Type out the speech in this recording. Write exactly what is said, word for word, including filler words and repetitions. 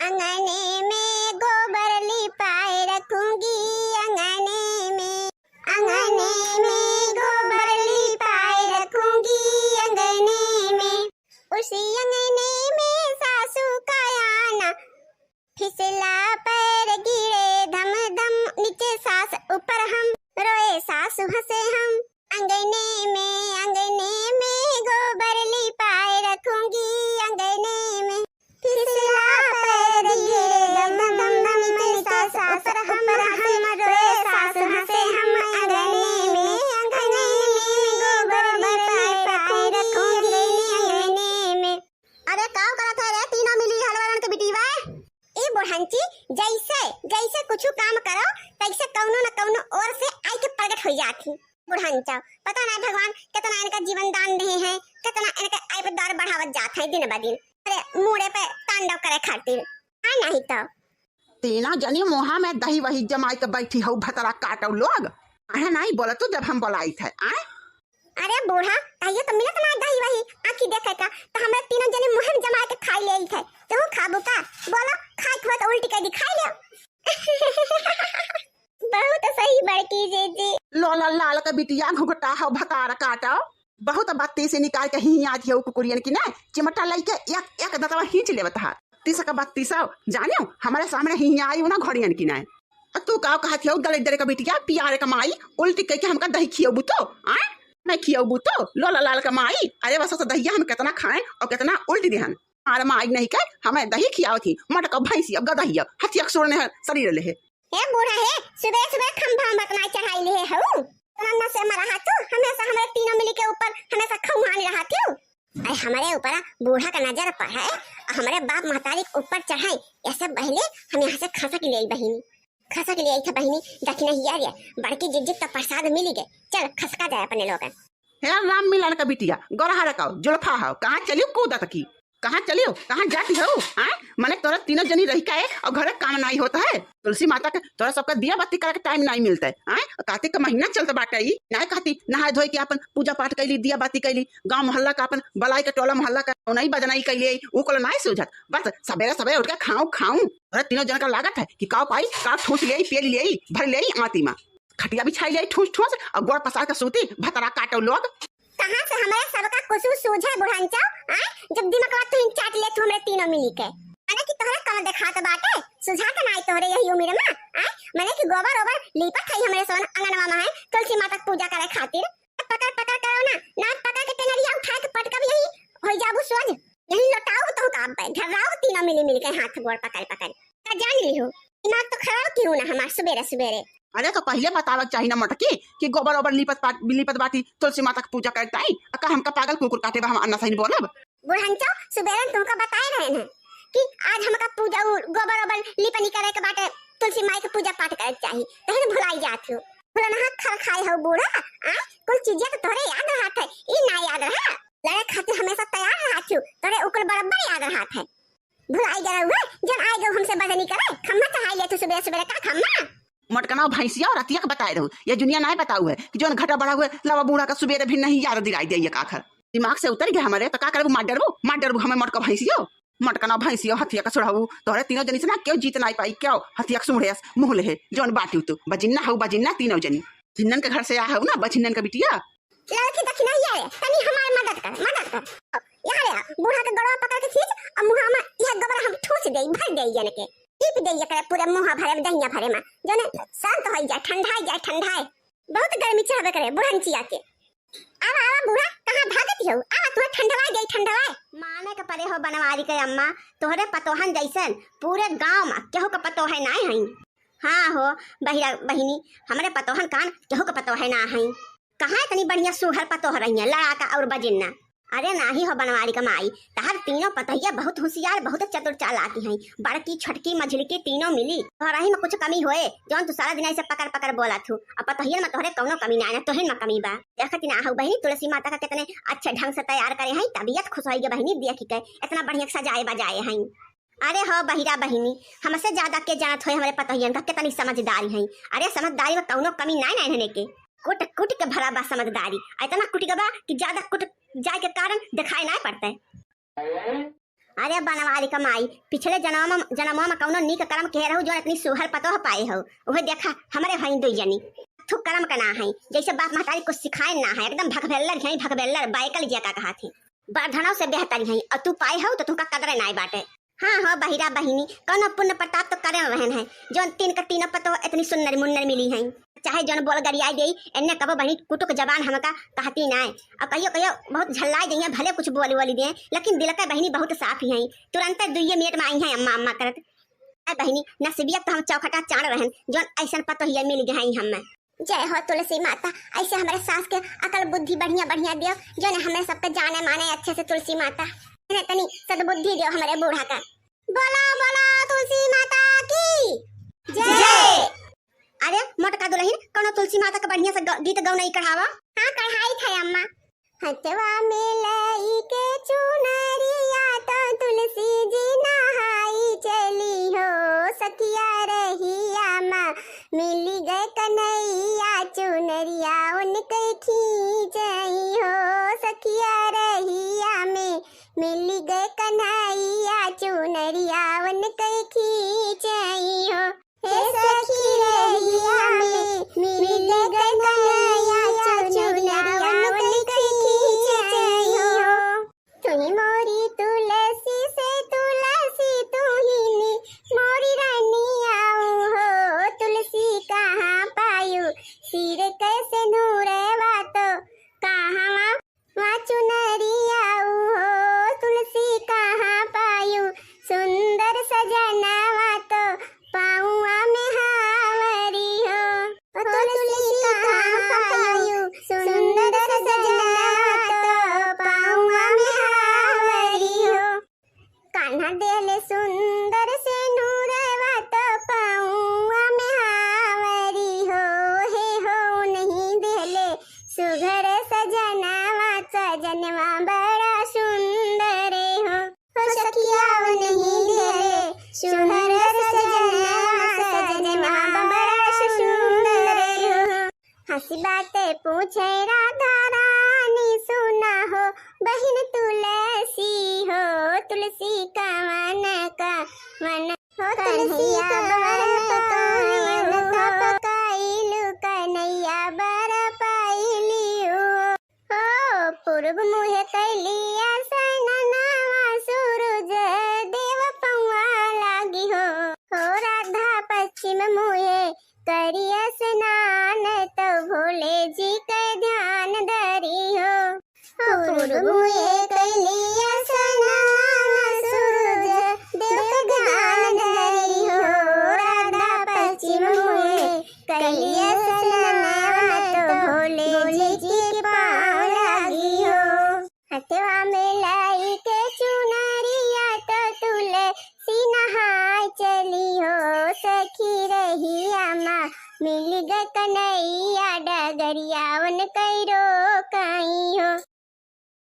अंगने में गोबर लिपाए रखूंगी, अंगने में, अंगने में गोबर लिपाए रखूंगी, अंगने में। उसी अंगने में सासू का आना, फिसला पैर गिरे धम धम, नीचे सास ऊपर हम, रोए सासू हंसे हम। अंगने में, अंगने में गोबर लिपाए रखूंगी, अंगने में। फिसला पैर गिरे धम धम, नीचे सास ऊपर हम, रोए सास हंसे हम। अंगने में, अंगने में गोबर लिपाए रखूंगी, अंगने में। अरे का करत है रे तीनों मिली हलवालन के बिटिया? ए बुढ़ंची, जैसे, जैसे कुछ काम करो, तैसे कौनो न कौनो ओर से आई के प्रगट हो जात ही। बुढ़ंचा, पता नहीं भगवान कितना इनका जीवन दान दे हैं, कितना इनका आय पे दौर बढ़ावत जात है दिन ब दिन। अरे मूड़े पे तांडव करे खातिर। हाँ नहीं तो। तीनों जनी मुँहा में दही वही जमाई के बैठी हऊ भतरा काटो लोग। अरे नहीं बोला तू जब हम बोलाई थे, आए? अरे बूढ़ा, कहियो तो मिलत ना दही वही, आँखी देखे का, तो हमरे तीनों जने मुँह में जमा के खाई ले थे। तू खाबू का? बोलो, खाए के हो तो उल्टी कर दी, खाई ले। बहुत सही बड़की जीजी। लोला लाल का बिटिया घुघटा हो भतार काटो। बहुत बत्ती से निकाल के ही आज ये कुकुरियन की ना, चिमटा लई के एक, एक दतवा खींच लेवत हा। तीस का बत्तीस हो, जानियो, हमारे सामने ही आई ना घोड़ियन की ना। आ तू का कहत हऊ, दलिद्दर का बिटिया, पियारे का माई, उल्टी कह के हमका दही खियबू तो, आय? नहीं खियबू तो, लोला लाल का माई, अरे बस दहिया हम कितना खाएं और कितना उल्टी देहन। हमारे माई नहीं के, हमें दही खियावत ही, मटका भैंसिया, गदहिया, हथिया के सोड़ने है, शरीर ले है। हे बूढ़ा हे, सुबह सुबह खंभा मत ना चढ़ाई ले हऊ। इतना नशे में रहा तू, हमेशा हमारे तीनों मिली के ऊपर हमेशा खौहान रहा तू। अरे हमरे ऊपर बूढ़ा का नजर पड़े, हमरे बाप महतारी के ऊपर चढ़े, ऐसे पहले हम यहाँ से खसक ले आई बहिनी। खसक ले आई था बहिनी, दक्षिणा हिया रे, बड़की जिज्जित का प्रसाद मिल गए। चल खसका जाए अपने लोगन। हे राम मिलन का बिटिया, गोरहा रखाओ, जुल्फा हाओ, कहाँ चलियो कूदत की? कहाँ चलियो, कहाँ जाती हो? आय, मने तोरा तीनों जनी रही का है और घर काम नहीं होता है। तुलसी माता के तोरा सबका दिया बाती करे के टाइम नहीं मिलता है। आय, कार्तिक का महीना चलत बाटे ई, नहीं कहती नहाए धोए के अपन पूजा पाठ कैली, दिया बाती कैली, गांव मोहल्ला का अपन बलाई के टोला मोहल्ला का नहीं बजनाई कैली, ऊ कुल नहीं सूझत। बस सवेरे सवेरे उठ के खाऊं खाऊं। अरे तीनों जन का लागत है कि काव पाई, काव ठूस ले, पेल ले, भर ले आती माँ। खटिया बिछाई ले ठूस ठूस और गोड़ पसार के सूती, भतरा काटो लोग। कहाँ से हमारे सबका कुसुर सूझे बुढ़ंचा, आय? जब दिमाग तू चाट ले तू हमरे तीनों मिली के। माने कि तोहरे कम देखात बाटे, सुझात नाई तोहरे यही उम्र में, आय? माने कि गोबर ओबर लीपत है हमरे सोन अंगनवा में है, तुलसी माता के पूजा करे खातिर। पकड़ पकड़ करो ना, ना पकड़ के टेंगरिया उठा के पटकब यही, होई जाबू सोझ। यही लोटाओ तो का बे, घर्राओ तीनों मिली मिल के हाथ गोड़ पकड़ पकड़। का जान ली हो, दिमाग तो खराब क्यों ना हमार सुबेरे सुबेरे। अरे तो पहले बतावे के चाही ना मोटकी कि गोबर ओबर लीपत पाट-, लीपत बाटी तुलसी माता के पूजा करे ताई, आ का हमका पागल कुकुर काटे बा हम अन्ना सही बोलब? बुढ़ंचो, सुबेरे तुमका बताए रहे हैं कि आज हमका पूजा उ गोबर ओबर लीपनी करे के बाटे, तुलसी माई के पूजा पाठ करे के चाही, तहन भुलाई जात हो। भुलनहा खर खाए हो बूढ़ा, आ कुल चीजें तो तोहरे याद रहत है, ई ना याद रहा। लड़े खातिर हमेशा तैयार रहत हो, तोहरे उकुल बराबर याद रहत है। भुलाई गए हुए, जन आए गए हमसे बजनी करे, खम्मा चढ़ाई ले तू सुबेरे सुबेरे का खम्मा? मटकना भैंसिया और रतिया के बताए रहू, ये जुनिया नाय बताऊ है कि जौन घटा बढ़ा हुए लवा बूढ़ा का सुबेरे भी नहीं याद दिलाई दे ये का आखर। दिमाग से उतर गया हमारे, तो का करबू, मार डरबू, मार डरबू हमें मटका भैंसियो। मटकना भैंसियो हथिया का सुढ़ाऊ, तोहरे तीनों जनी से ना क्यों जीत नाई पाई, क्यों हथिया के सुढ़े अस मुँह लेहे, जौन बाटी तू, बजिन्ना हऊ बजिन्ना तीनों जनी। जिन्नन के घर से आ हऊ ना, बजिन्नन का बिटिया। लड़की दक्षिणा ये रे, तनी हमार मदद कर, मदद कर। यहाँ रे, बूढ़ा के गड़वा पकड़ के खींच, और मुँह में यह गोबर हम ठूस दे, भर दे जन के। टीप दे एकरे पूरे मुँह भरे में, दहिया भरे में, जौने शांत हो जाए, ठंडाई जाए, ठंडाई। बहुत गर्मी चढ़बे करे बुढ़ंचिया के। आवा, आवा बूढ़ा, कहाँ भागत हऊ? आवा, तुहे ठंडवा दे, ठंडवा। माने के परे हो बनवारी के अम्मा, तोहरे पतोहन जैसन पूरे गांव में केहू के पतोहे नाय हई। हाँ हो बहिरा बहिनी, हमरे पतोहन कान केहू के पतोहे ना हई। कहाँ इतनी बढ़िया सुघर पतोह रही है, लड़ाका और बजिन्ना। अरे नाही हो बनवारी का माई, तहर तीनों पतोहिया बहुत होशियार, बहुत चतुर चालाकी हैं। बड़की, छोटकी, मझिलकी तीनों मिली। तोहरही में कुछ कमी होए, जौन तू सारा दिन ऐसे पकड़ पकड़ बोला थू। अब पतोहियन में तोहरे कौनो कमी ना है, तोहिन में कमी बा। देखत ना हो बहिनी, तुलसी माता का कितने अच्छे ढंग से तैयार करे हैं, तबीयत खुश होई गे बहिनी देख के, इतना बढ़िया सजाए बजाए हैं। अरे हो बहिरा बहिनी, हमसे ज्यादा के जानत होए हमरे पतोहियन का कितनी समझदारी हैं। अरे समझदारी में कौनो कमी ना है इन्हने के। कुट कुट के भरा बा समझदारी, इतना कुट के बा कि ज्यादा कुट जाए के कारण दिखाई ना पड़ते। अरे बनवारी क माई, पिछले जनम, जनमवा में कउनो नीक करम किहे रहू, जउन एतनी सुघर पतोह पाए हउ। उहे देखा, हमरे भइन दुइ जनी। थू करम क ना हइ, जइसे बाप महतारी कुछ सिखाए ना हइ, एकदम भकभेल्लर हइ, भकभेल्लर, बाइकल जिया का कहत ही। बरधनउ से बेहतर हइ, अउर तू पाए हउ त तुहका कदरे नाहीं बाटे। हाँ हो बहिरा बहिनी, कउनो पुन्न प्रताप त करे में रहन हइ, जउन तीन क तीनों पतोह एतनी सुन्नर मुन्नर मिली हइ। चाहे जउन बोल गरियाइ देई, एन्ने कबो बहिनी कुटुक जबान हमका कहती नाहीं। अउर कहियो कहियो बहुत झल्लाइ देइहैं, भले कुछ बोली वोली देइहैं, लेकिन दिल क बहिनी बहुत साफ ही हइ। तुरंते दुइये मिनट में आइहैं अम्मा अम्मा करत। ए बहिनी, नसीबिया त हम चौखटा चाँड़ रहन, जउन अइसन पतोहिया मिलि गइ हइ हम्मे। जय हो तुलसी माता, अइसे हमरे सास के अकल बुद्धि बढ़िया बढ़िया दियो, जउन हमरे सबके जाने माने अच्छे से तुलसी माता। इन्हें तनी सद्बुद्धि दियो हमरे बूढ़ा का। बोला बोला तुलसी माता की जय। अरे मोटका दुलहिन, कउनो तुलसी माता क बढ़िया से ग-, गीत गउनई कढ़ावा। हाँ, कढ़ाइत है अम्मा। हथवा में लइके चुनरिया त तुलसी जी नहाई चली हो सखिया रहिया मा, मिलि गए कन्हैया चुनरिया उनके खींचई हो सखिया रहिया में, मिलि गए कन्हैया चुनरिया उनके खींचई हो। हे सखी रहिया में मिलि गए कन्हैया चुनरिया उनके खींचई हो। तुही मोरी तुलसी से तुलसी तुही नी मोरी रानी आऊ हो। तुलसी कहाँ पायू सिर के सेनुरवा तो कहाँ वा चुनरिया हो। तुलसी कहाँ पायू सुंदर सजनवा तो पाऊँ में हावरी हो। ओ तुलसी कहाँ पायू सुंदर सजनवा तो पाऊँ में हावरी हो। कान्हा देले सुंदर सेनुरवा तो पाऊँ में हावरी हो। हे हो नहीं देले सुघर सजनवा, सजनवा बड़ा सुंदर हो। हो सखिया वो नहीं देले सुघर सजनवा, सजनवा बड़ा सुंदर हो। हँसी बात पूछे राधा रानी सुना हो, बहिन तुलसी हो, तुलसी कवन कवन हो, तुलसी कवन कवन तप कइलू, कन्हैया बर पाइलू। हो पूर्व मुहे कइली आसनवा, सूरज देव पौआ लागी हो। हो राधा पश्चिम मुहे करिया स्नान तो भोले जी के ध्यान धरी हो। पूर्व मुहे कइली स्नान सूरज देव के ध्यान धरी हो। राधा पश्चिम मुहे कइली स्नान तो भोले जी के पाँव लागी हो। हथवा में लाई के चुनरिया तो तुलसी नहाय चली हो। सखी रहिया मा मिलि गए कन्हैया, डगरिया उनकै रोकई हो।